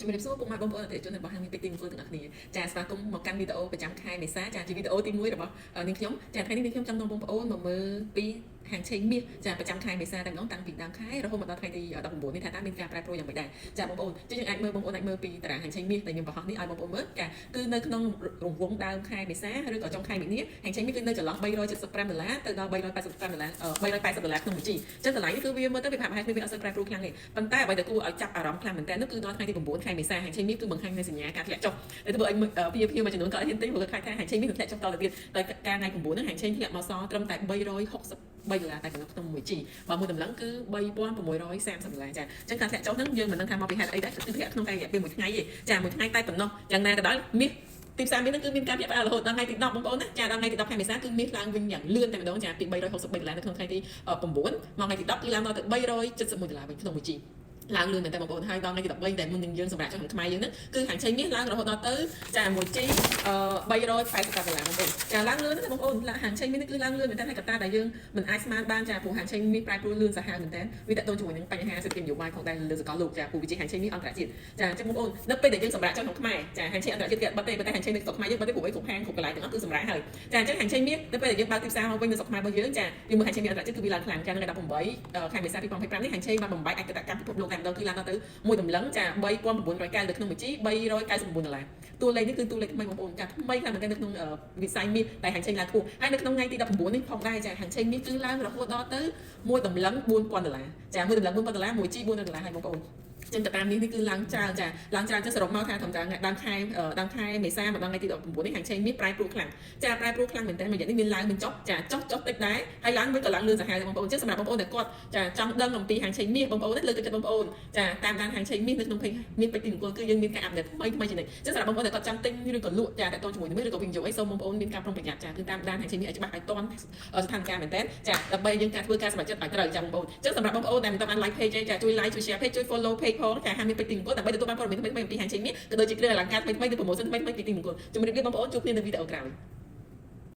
ជំរាបសួរពុកម៉ែបងប្អូនអតិថិជនរបស់ហាងមាសពេជ្រទីមង្គលទាំងអស់គ្នាចាស្វាគមន៍មកកាន់វីដេអូប្រចាំខែមេសាចាជាវីដេអូទី1របស់នាងខ្ញុំចាថ្ងៃនេះនាងខ្ញុំចង់នាំបងប្អូនមកមើលពីហាងឆេងមាសចាប្រចាំខែមេសាតែម្ដងតាំងពីដើមខែរហូតមកដល់ថ្ងៃទី19នេះថាតើមានការប្រែប្រួលយ៉ាងម៉េចដែរចាបងប្អូនចុះយើងអាចមើលបងប្អូនអាចមើលពីតារាងហាងឆេងមាសដែលខ្ញុំបង្ហោះនេះឲ្យបងប្អូនមើលចាគឺនៅក្នុងរង្វង់ដើមខែមេសាឬក៏ចុងខែមីនាហាងឆេងមាសគឺនៅចន្លោះ375ដុល្លារទៅដល់385ដុល្លារ380ដុល្លារក្នុងមួយជីអញ្ចឹងតម្លៃនេះគឺវាមើលទៅវាប្រហែលគ្នាវាអត់សូវប្រែប្រួលខ្លាំងទេប៉ុន្តែអ្វីដែលគួរឲ្យចាប់អារម្មណ៍ខ្លាំងមែនទែននោះគឺដល់ថ្ងៃទី9ខែមេសាហាងឆេងមាសគឺបង្ហាញនូវសញ្ញាការធ្លាក់ចុះដែលធ្វើឲ្យពីភ្ញៀវមួយចំនួនក៏អត់ហ៊ានទិញព្រោះគាត់ខ្លាចថាហាងឆេងមាសនឹងធ្លាក់ចុះតទៅទៀតតែការថ្ងៃ9ហ្នឹងហាងឆេងធ្លាក់មកសល់ត្រឹមតែ363ដុល្លារតែប៉ុណ្ណោះក្នុងមួយជីបើមួយតម្លឹងគឺ3630ដុល្លារចាអញ្ចឹងការធ្លាក់ចុះហ្នឹងយើងមិនដឹងថាមកពីហេតុអីដែរគឺធ្លាក់ក្នុងតែរយៈពេលមួយថ្ងៃទេចាមួយថ្ងៃតែប៉ុណ្ណោះយ៉ាងណាក៏ដោយមាសទីផ្សារមាសហ្នឹងគឺមានការភ្ញាក់ផ្អើលរហូតដល់ថ្ងៃទី10បងប្អូនណាចាដល់ថ្ងៃទី10ខែមេសាគឺមាសឡើងវិញយ៉ាងលឿនតែម្ដងចាពី363ដុល្លារនៅក្នុងថ្ងៃទី9មកថ្ងៃទី10គឺឡើងដល់ទៅ371ដុល្លារវិញក្នុងមួយជីឡើងលឿនមែនតើបងប្អូនហើយដល់ថ្ងៃទី13ដែលមុននឹងយើងសម្រាប់ចុះក្នុងខ្មែរយើងហ្នឹងគឺហាងឆេងមាសឡើងរហូតដល់ទៅចាមួយជី388ដុល្លារបងប្អូនចាឡើងលឿនណាស់បងប្អូនហាងឆេងមាសនេះគឺឡើងលឿនមែនតើហើយកត្តាដែលយើងមិនអាចស្មានបានចាព្រោះហាងឆេងមាសប្រែប្រួលលឿនសាហាវមែនតើវាតកតងជាមួយនឹងបញ្ហាសេដ្ឋកិច្ចនយោបាយផងដែរលើសកលលោកចាព្រោះវិជាហាងឆេងមាសអន្តរជាតិចាអញ្ចឹងបងប្អូននៅពេលដែលយើងសម្រាប់ចុះក្នុងខ្មែរចាហាងឆេងអន្តរជាតិគេអត់បិទទេប៉ុន្តែហាងឆេងនៅស្រុកខ្មែរយើងបិទទេព្រោះអីគ្រប់ហាងគ្រប់កន្លែងទាំងអស់គឺសម្រាប់ហើយចាអញ្ចឹងហាងឆេងមាសនៅពេលដែលយើងបើកទីផ្សារមកវិញនៅស្រុកខ្មែររបស់យើងចាយើងមើលហាងឆេងមាសអន្តរជាតិគឺវាឡើងខ្លាំងចានៅថ្ងៃ18ខែមេសា2025នេះហាងឆេងបានបំបែកឯតទគ្គកម្មពិភពលោកតែម្ដងគឺឡើងដល់ទៅមួយតម្លឹងចា3990នៅក្នុងមួយជី399ដុល្លារតួលេខនេះគឺតួលេខថ្មីបងប្អូនចាថ្មីខ្លាំងមែនទែននៅក្នុងវិស័យមាសតែហាងឆេងឡើងខ្ពស់ហើយនៅក្នុងថ្ងៃទី19នេះផងដែរចាហាងឆេងមាសគឺឡើងរហូតដល់ទៅមួយតម្លឹង4000ដុល្លារចាមួយតម្លឹង4000ដុល្លារមួយជី400ដុល្លារហើយបងប្អូនចឹងទៅតាមនេះនេះគឺឡើងច្រើនចាឡើងច្រើនចឹងសរុបមកថាធម្មតាដើមខែដើមខែមេសាមកដល់ថ្ងៃទី19នេះហាងឆេងមាសប្រែប្រួលខ្លាំងចាប្រែប្រួលខ្លាំងមែនតើមួយរយៈនេះមានឡើងមានចុះចាចុះចុះតិចដែរហើយឡើងវិញក៏ឡើងលឿនសាហាវបងប្អូនចឹងសម្រាប់បងប្អូនដែលគាត់ចាចង់ដឹងអំពីហាងឆេងមាសបងប្អូនលើកទឹកចិត្តបងប្អូនចាតាមដានហាងឆេងមាសនៅក្នុង page មាសពេជ្រទីមង្គលគឺយើងមានការ update ថ្មីថ្មីជានិច្ចចឹងសម្រាប់បងប្អូនដែលគាត់ចង់ទិញឬក៏លក់ចាតទៅជាមួយនឹងឬក៏វិនិយោគអីសូមបងប្អូនមានការប្រុងប្រយ័ត្នចាគឺតាមដានហាងឆេងមាសឲ្យច្បាស់ឲ្យទាន់ស្ថានភាពមែនតើចាដើម្បីយើងការធ្វើការសម្រេចចិត្តឲ្យត្រូវចាបងប្អូនចឹងសម្រាប់បងប្អូនដែលមិនទាន់បាន like page ទេចាជួយ like ជួយ share page ជួយ follow page ផងចាហាងមាសពេជ្រទីមង្គលដើម្បីទទួលបានព័ត៌មានថ្មីៗអំពីហាងឆេងមាសក៏ដូចជាគ្រឿងអលង្ការថ្មីៗឬ promotion ថ្មីៗពីទីមង្គលជម្រាបលាបងប្អូនជួបគ្នានៅវីដេអូក្រោយ។